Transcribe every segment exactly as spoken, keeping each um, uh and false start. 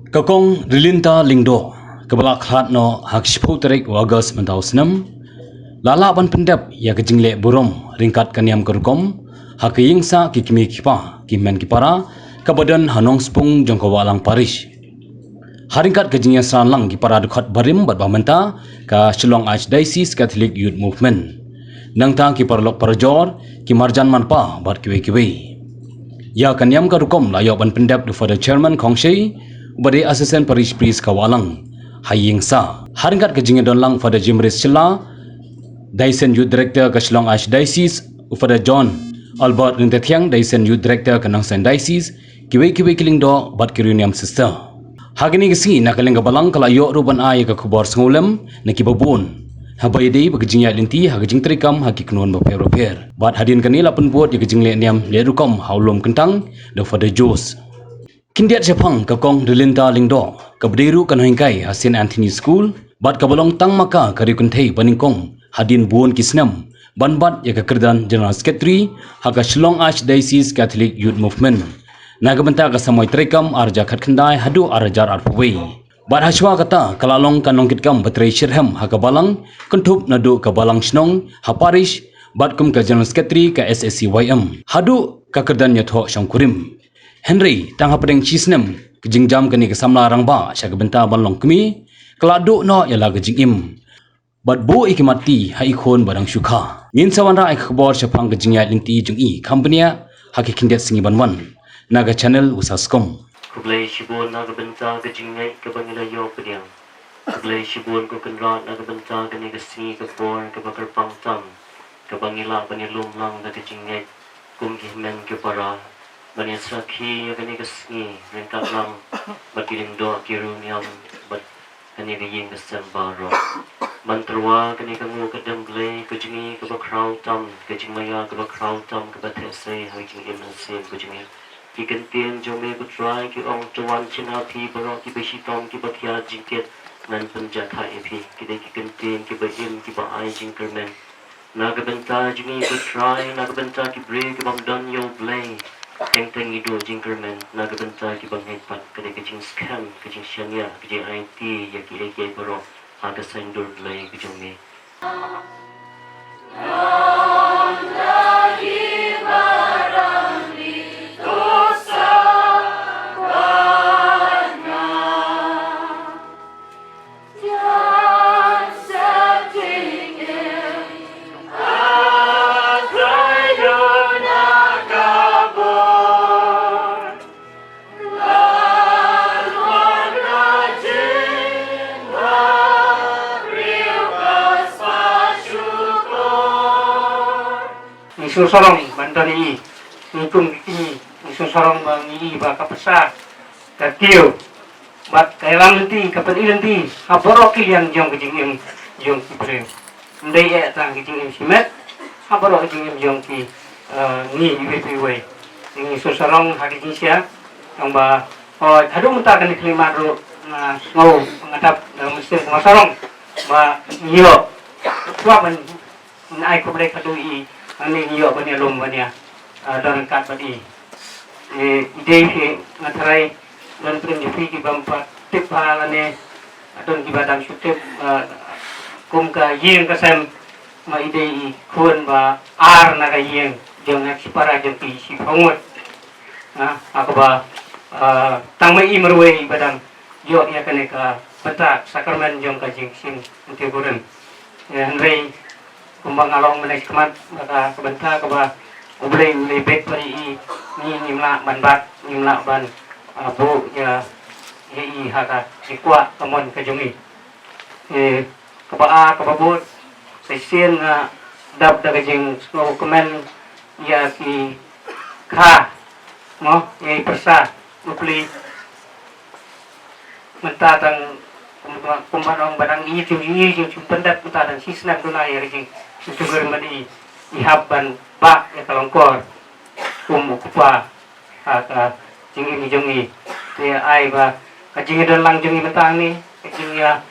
Ka Kong Rilinta Lyngdoh, kaba la khlad noh ha ka shiphew tarik u August mynta u snem, la lah ban pyndep ïa ka jingleh burom ryngkat ka niam ka rukom ha ka ïing sah ki kmie ki kpa, ki hynmen ki para, kaba don ha Nongspung jong ka Wahlang Parish. Ha ryngkat ka jingïasyrang lang ki para dkhot barim bad ba mynta ka Shillong Archdiocese Catholic Youth Movement. Nangta ki paralok parajor, ki marjan manpa bad kiwei kiwei. Ïa ka niam ka rukom la ïoh ban pyndep da u Father Chairman Khongshei, uba dei Assistant Parish Priest ka Wahlang, ha ïing sah. Ha ryngkat ka jingïadon lang Father Jimris Shylla, Diocesan Youth Director ka Shillong Archdiocese, u Father John Albert Ryntathiang, Diocesan Youth Director ka Nongstoiñ Diocese, kiwei kiwei ki lyngdoh bad ki riewniam sister. Ha kane ka sngi na ka liang ka balang ka la ïoh ruh ban ai ïa ka khubor sngewlem na kiba bun, haba ïadei bad ka jingïaid lynti ha ka jingtrei kam ha ki kynhun bapher bapher. Bad hadien kane la pynbud ïa ka jingleh niam leh rukom ha u lum kyntang da u Father Jose. Khyndiat shaphang ka Kong Rilinta Lyngdoh, kaba dei ruh ka nonghikai ha Saint Anthony School bad kaba long tang ma ka ka riew kynthei banyngkong hadien bun ki snem ban bat ïa ka kyrdan General Secretary ha ka Shillong Archdiocese Catholic Youth Movement na ka bynta ka samoi treikam ar hajar khatkhyndai haduh ar hajar arphew wei. Bad hashwa kata ka la long ka nongkitkam ba trei shitrhem ha ka balang kynthup naduh ka balang shnong ha parish bad kum ka General Secretary ka S A C Y M haduh ka kyrdan ïathoh shongkurim. Hynrei tang hapdeng shi snem ka jingjam kane ka samla rangbah sha ka bynta ban long kmie, ka la duh noh ïa la ka jingim bad buh ïa ki matti ha i khun ba dang shu kha. Ngin sa wanrah ïa ka khubor shaphang ka jingïaid lynti jong i kham bniah ha ki khyndiat sngi ban wan na ka channel u Saskong. Khublei shibun na ka bynta ka jingngeit kaba ngi la ïoh pdiang. Khublei shibun ko Kynrad na ka bynta kane ka sngi ka por kaba kyrpang tam, kaba ngi lah ban ïalum lang da ka jingngeit kum ki hynmen ki para ban ïasakhi ïa kane ka sngi ryngkat lang bad ki lyngdoh ki riewniam bad kane ka ïing ka sem baroh. Ban tyrwa kane ka nguh ka dem Blei ka jong ngi kaba khraw tam, ka jingmaïa kaba khraw tam kaba theh sei ha ka jingim mynsiem ka jong ngi. Ki kyntien jong me ko Trai ki ong, to wan sha phi baroh kiba shitom kiba thiah jingkit, ngan pynjahthait ïa phi. Ki dei ki kyntien kiba im kiba ai jingkyrmen na ka bynta jong ngi ko Trai, na ka bynta ki briew ki bym don ïa U Blei. Teng teng ngi duh jingkyrmen na ka bynta ki bym ngeit pat, ka dei ka jingskhem, ka jingshaniah, ka jingaiti ïa kiei kiei baroh ha ka saiñdur Blei ka jong me. Ngi sngewsarong ban don ïa i, ngi kum ki kñi, ngi sngewsarong ba ngi i ba ka pyrsa, ka kiew bad ka ïalam lynti, ka pyni lynti ha baroh ki liang jong ka jingim jong ki briew. Ym dei eh tang ka jingim shimet, ha baroh ka jingim jong ki, eh, ngi iwei pa iwei. Ngi sngewsarong ha ka jingshisha, tang ba, oh, haduh mynta kane ka khyllipmat ruh nga sngew nga dap da ka mynsiem ka sngewsarong ba ngi ïoh. Shuwa ban ngi ai khublei ka dei i, hangne ngi ïoh ban ïalum ban ïa, ah, don ryngkat bad i. Eh, i dei phi, nga tharai don pdeng jong phi ki bym pat tip bha lane don kiba dang shu tip, ah, kum ka ïing ka sem, ma i dei i khun ba ar na ka ïing jong nga, shipara jong ki shiphew ngut. Ah, ha kaba, ah, tang ma i marwei ba dang ïoh ïa kane ka bynta sakramen jong ka jingshim kyntiew kurim. Ïa, hynrei kumba nga la ong mynne shakhmat, ba ka, ka bynta kaba U Blei u la bit bad i, ngi ngim lah ban bat, ngim lah ban, ah, buh ïa, ïa i ha ka jingkwah ka mon ka jong i. Eh, kaba ar, kaba bud, sa shisien nga dap da ka jingsngewkmen ïa ki kha, mo, ïa i pyrsa, u pli. Mynta tang, kumba, kumba nong ba dang i jong i jong jong pyndep mynta dang shi snem duna ïa ka jing, jong jong i, i hap ban bah ïa ka longkor kum u kpa ha ka jingim jong i. Te ai ba ka jingdon lang jong i mynta ni, ka jing ïa,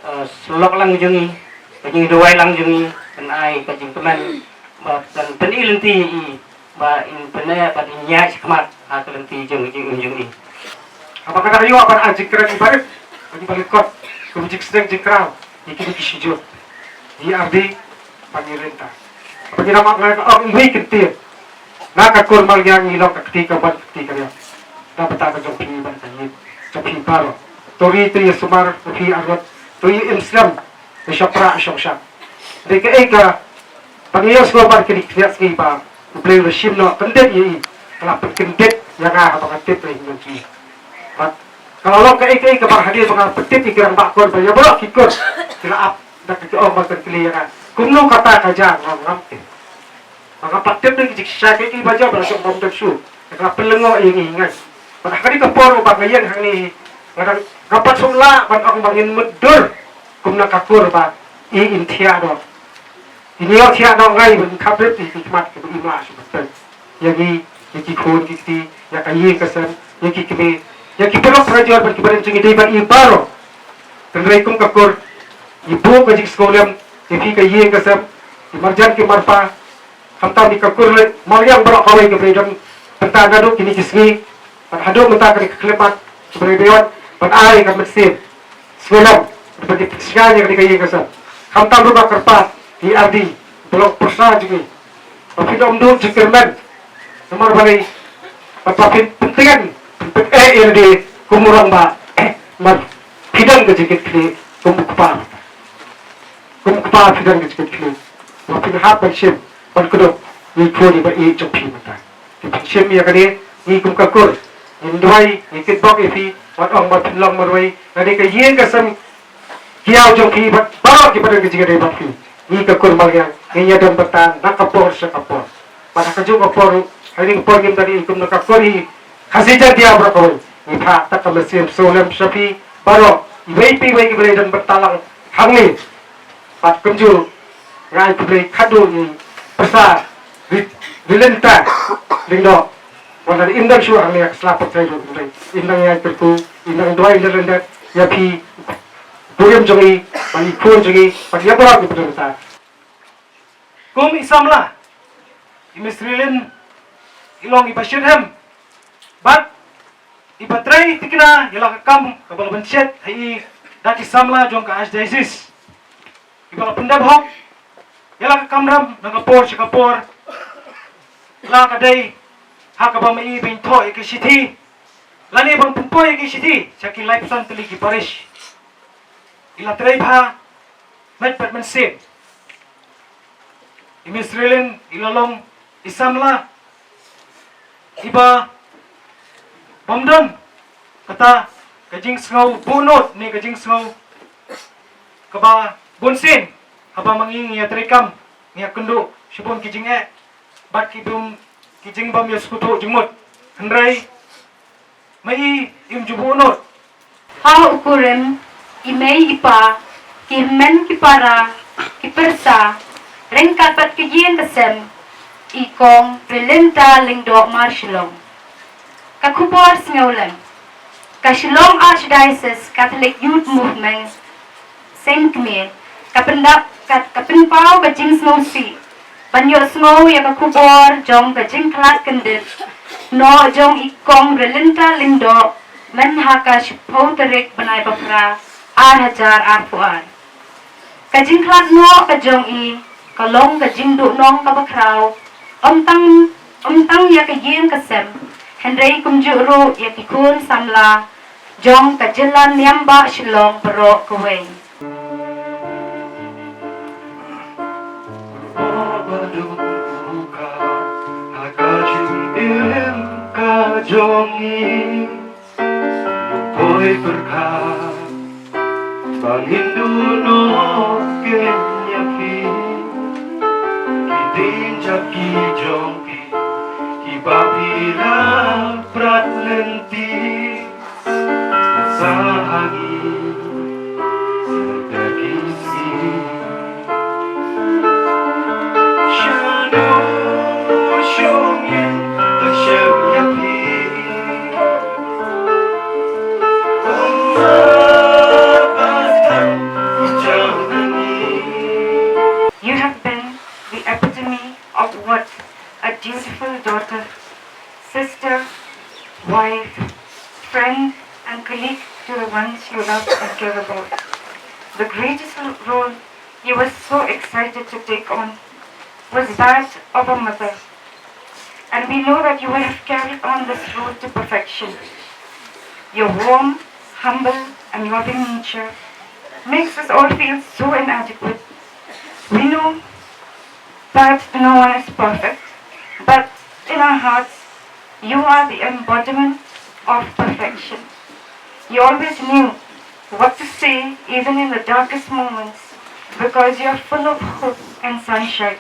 eh, slok lang jong i, ka jingduwai lang jong i, kan ai ka jingkmen ba kan pyni lynti i ba in pynneh bad in ïaid shakhmat ha ka lynti jong ka jingim jong i. Haba ka dang ïoh ban ai jingkren ïa i barit, ïa i barit kot, kum jingsneng jingkraw ïa kine ki shijur, ïa i ardi bad ïa i rynta. Haba ngi dang ong, nga ong iwei i kyntien, na ka kur Malngiang ngi long ka kti ka ban ka kti ka riam. Na bynta ka jong phi bad ka ïing jong phi baroh. To ri to ïa sumar, to phi arngut, to ïa im slem, to shaphrang shongshar. Dei kaei kaba ngi ïohsngew ban kyndiat sngi ba U Blei u la shim noh kyndit ïa i, ka la pynkyndit ïa nga haba nga tip ïa i nongki. Bad ka la long kaei kaei kaba hadien ba nga pyntip ïa ki rangbah kur ba ïa baroh ki kur ki la ap da ka ki ong ban kylli ïa nga, kumno kata ka jia, nga ngam tip. Ba nga pat tip da ki jingshisha kiei kiei ba jia ba la shong bam dep shu. Ka la pynlyngngoh ïa ngi ngai. Bad ha kane ka por ba nga ïeng hangne, nga dang, nga pat shu lah ban ong ba ngin mutdur kum na ka kur ba i in thiah noh. Ngin ïoh thiah noh ngai ban khaprit ïa ki khmat kiba im lah shu ban peit ïa ngi, ïa ki khun ki kti, ïa ka ïing ka sem, ïa ki kmie, ïa ki paralok parajor bad ki barit jong ngi dei ban i baroh. Hynrei kum ka kur, i buh ka jingsngewlem ïa phi ka ïing ka sem, ki marjan ki marpa, khamtam ïa ka kur leit Malngiang baroh kawei kaba dang bynta naduh kine ki sngi bad haduh mynta kane ka khyllipmat, kaba dang beit ban ai ka mynsiem sngewlem bad ki pynshai ïa kane ka ïing ka sem. Khamtam ruh ka kyrpad ïa i ardi ba long pyrsa jong ngi, ba phin ym duh jingkyrmen namar balei, bad ba phin pyntngen, phin pyntngen ïa lade kum u rangbah, namar phi don ka jingkitkhlieh kum u kpa. Kum u kpa phi don ka jingkitkhlieh ba phin hap ban shim ban kdup ïa i khun i ba ïeit jong phi mynta. Phin shim ïa kane, ngi kum ka kur ngin duwai, ngi kitbok ïa phi, wat ong ba phin long marwei. Lane ka ïing ka sem ki ïaw jong phi bad baroh kiba don ka jingïadei bad phi, ngi ka kur Malngiang ngin ïadon bynta na ka por sha ka por. Bad ha kajuh ka por ruh, ha kane ka por ngim da dei kum na ka kur i Khasi Jaiñtia baroh kawei, ngi phah tang ka mynsiem sngewlem sha phi baroh, iwei pa iwei kiba la don bynta lang hangne. Bad kumjuh nga ai khublei khatduh ïa i pyrsa Ri-, Rilynta Lyngdoh, wat la im dang shuh hangne ha ka sla pyrthei ruh, hynrei im dang ïai kyrkhu, im dang duwai lyndet ïa phi, burom jong i bad i khun jong i bad ïa baroh kiba don bynta. Kum i samla, i Miss Rilyn i long iba shitrhem bad iba trei thikna ïa la ka kam kaba la pynshet ha i da ki samla jong ka Archdiocese, iba la pyndep hok ïa la ka kamram na ka por sha ka por, la ka dei ha kaba ma i ban thoh ïa ki shithi lane ban pynpoi ïa ki shithi sha ki laiphew san tylli ki parish. I la trei bha met bad mynsiem. I Miss Rilyn i la long i samla iba bym don kata ka jingsngew buhnud ne ka jingsngew kaba bunsien haba ma ngi ngi ïa treikam, ngi ïa kynduh shibun ki jingeh bad ki bym, ki jingbym ïasngewthuh jingmut. Hynrei ma i im ju buhnud. Ha u kurim, i mei i pa, ki hynmen ki para, ki pyrsa, ryngkat bad ka ïing ka sem, i Kong Rilynta Lyngdoh Marshillong. Ka khubor sngewlem. Ka Shillong Archdiocese Catholic Youth Movement Seng Kmie, ka pyndap, ka, ka pynpaw ka jingsngewsih ban ïohsngew ïa ka khubor jong ka jingkhlad kyndit noh jong i Kong Rilynta Lyngdoh, myn ha ka shiphew tarik bnai ba phra, ar hajar arphew ar. Ka jingkhlad noh ka jong i ka long ka jingduhnong kaba khraw, ym tang, ym tang ïa ka ïing ka sem, hynrei kumjuh ruh ïa ki khun samla jong ka jylla niam ba Shillong baroh kawei. Ka jong i poi pyrkhat ba ngin duh noh kein ïa phi. Ki dieng jong phi, kiba phi la prat lynti. Sa ha ngi, sa da ki sngi. Shano shong ïa, ta shem ïa phi. Kumba ba tang u jam na ngi. You have been the epitome of what a dutiful daughter, sister, wife, friend, ones you love and care about. The greatest role you were so excited to take on was that of a mother. And we know that you would have carried on this road to perfection. Your warm, humble, and loving nature makes us all feel so inadequate. We know that no one is perfect, but in our hearts, you are the embodiment of perfection. You always knew what to say, even in the darkest moments, because you are full of hope and sunshine,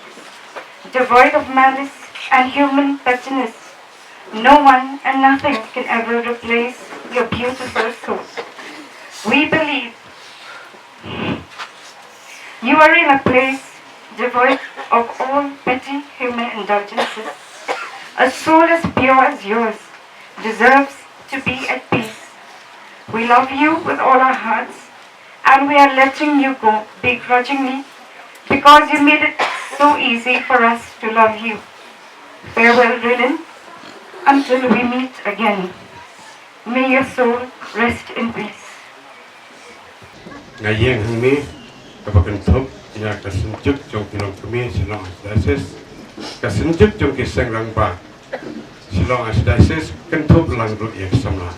devoid of malice and human pettiness. No one and nothing can ever replace your beautiful soul. We believe you are in a place devoid of all petty human indulgences. A soul as pure as yours deserves to be at peace. We love you with all our hearts, and we are letting you go begrudgingly because you made it so easy for us to love you. Farewell, Rilin, until we meet again. May your soul rest in peace. Nga ïeng hangne kaba kynthup ïa ka synjuk jong ki longkmie Shillong Archdiocese, ka synjuk jong ki seng rangbah Shillong Archdiocese, kynthup lang ruh ïa ka samla.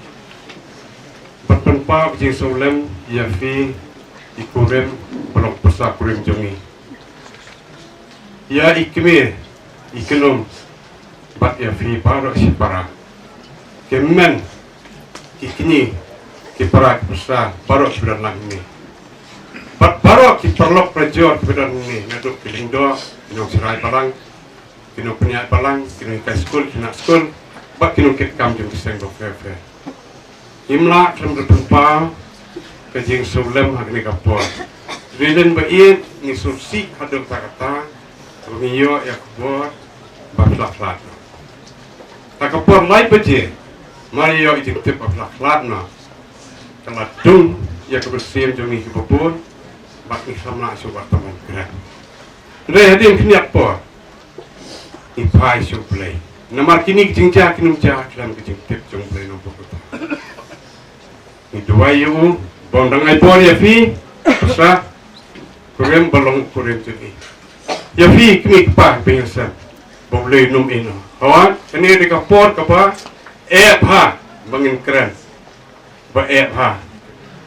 Ban pynpaw ka jingsngewlem ïa phi i kurim ba long pyrsa kurim jong ngi, ïa i kmie i kynum bad ïa phi baroh shipara, ki men, ki kñi, ki para ki pyrsa baroh kiba don lang hangne, bad baroh ki paralok parajor kiba don hangne, naduh ki lyngdoh, ki nongshakri balang, ki nongpynïaid balang, ki nonghikai skul, ki nonghikai skul, bad ki nongkitkam jong ki seng bapher bapher. Ngim lah khlem da pynpaw ka jingsngewlem ha kane ka por. Rilin ba ïeit, ngi sngewsih haduh katta katta ba ngi ïoh ïa ka khubor ba phi la khlad. Ha ka por lai baje, mar ïoh i jingtip ba phi la khlad noh, ka la dung ïa ka mynsiem jong ngi kiba bun, bad ngi samla shuh ban tymmen kren. Hynrei hadien khyndiat por ngi phai sha U Blei. Namar kine ki jingjia kin ym jia khlem ka jingtip jong U Blei Nongpynkhuid. Ngi duwai ïa U ba Un dang ai bor ïa phi, pyrsa kurim ba long kurim jong ngi. Ïa phi kmie kpa ba ïashem, ba U Blei un ym ïehnoh. Hooid, kane dei ka por kaba eh bha ba ngin kren. Ba eh bha,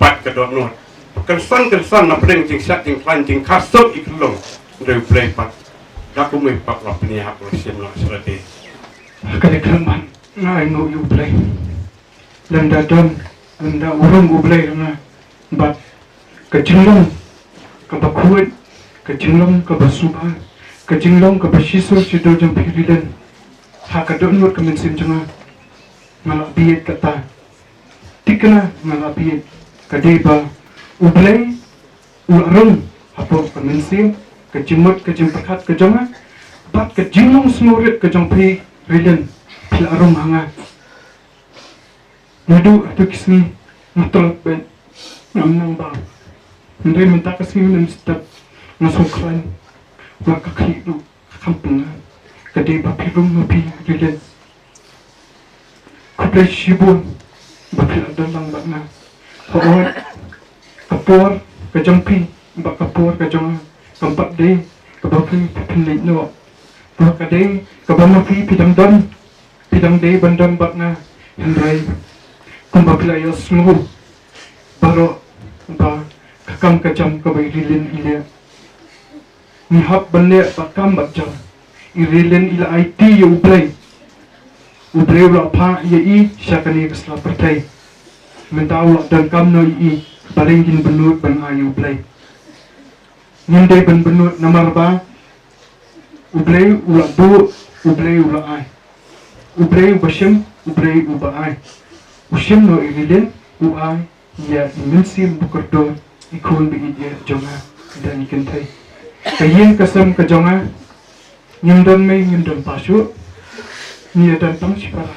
bad ka dohnud, ba kynsan kynsan na pdeng jingshad jingkhlaiñ jingkha suk i khyllung, hynrei U Blei pat da kumne pat la pynïap, la shim noh sha lade. Ka dei khlem ban nga ai nguh ïa U Blei. Lymda don, lymda u rung U Blei ha nga, bad ka jinglong kaba khuid, ka jinglong kaba suba, ka jinglong kaba shisur shidur jong phi Rilin, ha ka dohnud ka mynsiem jong nga, nga la bieit kata. Thikna nga la bieit ka dei ba U Blei u la rung hapoh ka mynsiem, ka jingmut ka jingpyrkhat ka jong nga, bad ka jinglong sngewrit ka jong phi Rilin, phi la rung ha nga. Naduh hato ki sngi nga tlot bad ngam nang baw. Hynrei mynta ka sngi mynstep nga sngewkhlaiñ, wat ka khlieh ruh ka kham pyngan. Ka dei ba phi rung ma phi Rilin. Khublei shibun ba phi la don lang bad nga. Hooid, ka por ka jong phi bad ka por ka jong nga kam pat dei kaba phi phin leit noh. Ba ka dei kaba ma phi phi dang don, phi dang dei ban don bad nga. Hynrei kumba phi la ïohsngew baroh ba ka kam ka jam kaba i Rilin i leh, ngi hap ban leh bad kam bad jam. I Rilin i la aiti ïa U Blei. U Blei u la phah ïa i sha kane ka sla pyrthei. Mynta u la donkam noh ïa i, balei ngin bynnud ban ai ïa U Blei? Ngim dei ban bynnud namar ba U Blei u la buh, U Blei u la ai. U Blei uba shim, U Blei uba ai. U shim noh i Rilin, u ai ïa i Mynsiem Bakordor, i khun ba ïeit jong nga, da i kynthei. Ka ïing ka sem ka jong nga, ngim don mei ngim don pa shuh, ngi ïa don tang shipara.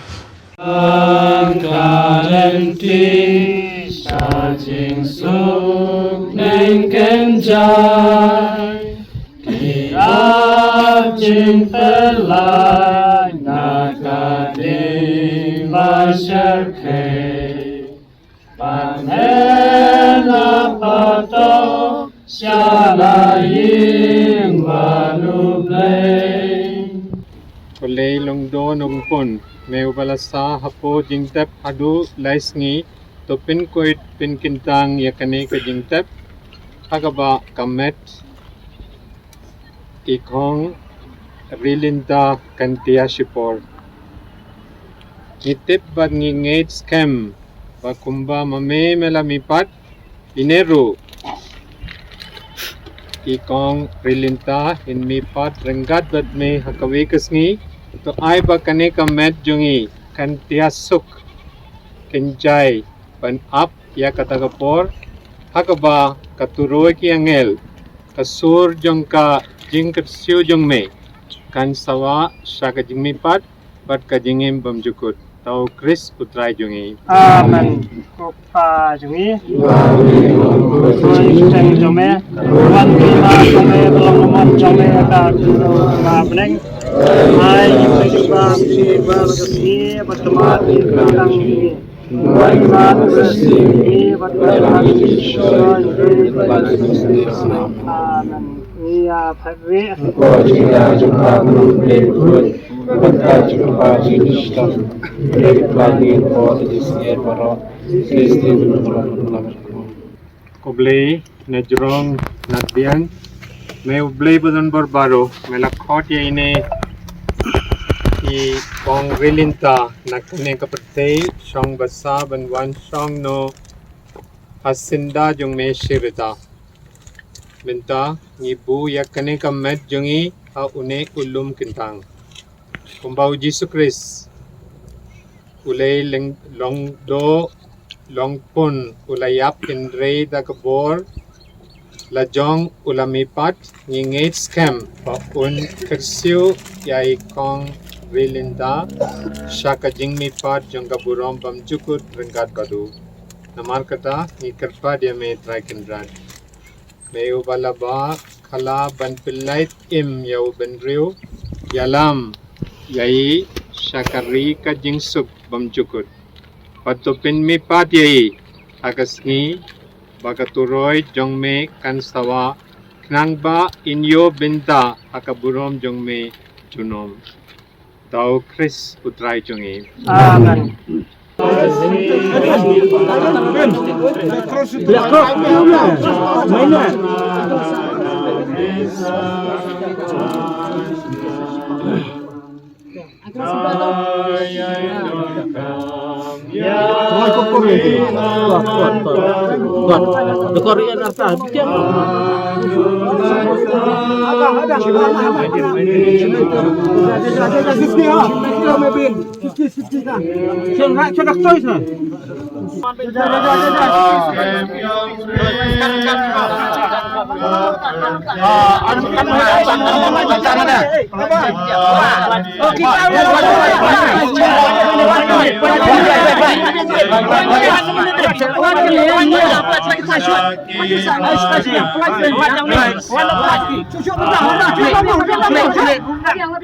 Ka lynti sa jingsuk neng kynjai, ki ap jingpyllait na ka ding ba shyrkhei. Ba me Nongpun, me uba la sah hapoh jingtep haduh lai sngi, to pynkoit pynkyntang ïa kane ka jingtep ha kaba ka met i Kong Rilinta Kantia Shipor. Ngi tip bad ngi ngeit skhem ba kumba ma me me la mihpat, ine ruh i Kong Rilinta in mihpat ryngkat bad me ha kawei ka sngi. To ai ba kane ka met jong i kan tiasuk kynjai ban ap ïa kata ka por ha kaba ka turoi ki angel, ka sur jong ka jingkyrsiew jong me kan sawa sha ka jingmihpat bad ka jingim bymjukut. Tau Khrist u Trai jong ngi. Amen. Ko Pa jong ngi, ko jong me, wan ki ma jong me, ka long mon jong me ka tu ma bneng. Ai ki tu ba ki ba la ka si ba tu ma ki ka dang ni. Wan ma tu si ni ba tu ma ki. Amen. Ia phat re. Ko jong ya jong ka tu le. Ko Blei na jrong na diang, me U Blei ba don bor baroh, me la khot ïa ine i Kong Rilinta na kane ka pyrthei shong basa ban wan shong noh ha syndah jong me shi rta. Mynta ngi buh ïa kane ka met jong ngi ha une u lum kyntang. Kumba U Jisu Khrist u lei long doh long pun, u la ïap hynrei da ka bor la jong u la mihpat, ngi ngeit skhem ba un kyrsiew ïa i Kong Rilinta sha ka jingmihpat jong ka burom bymjukut ryngkat bad u. Namar kata ngi kyrpad ïa me Trai Kynrad. Me uba la ba khala ban pynlait im ïa u bynriew, ïalam ïa i sha ka ri ka jingsuk bymjukut. Bad to pynmihpat ïa i ha ka sngi ba ka turoi jong me kan sawa, khnang ba in ïoh bynta ha ka burom jong me junom. Tau Khrist u Trai jong ngi. Amen.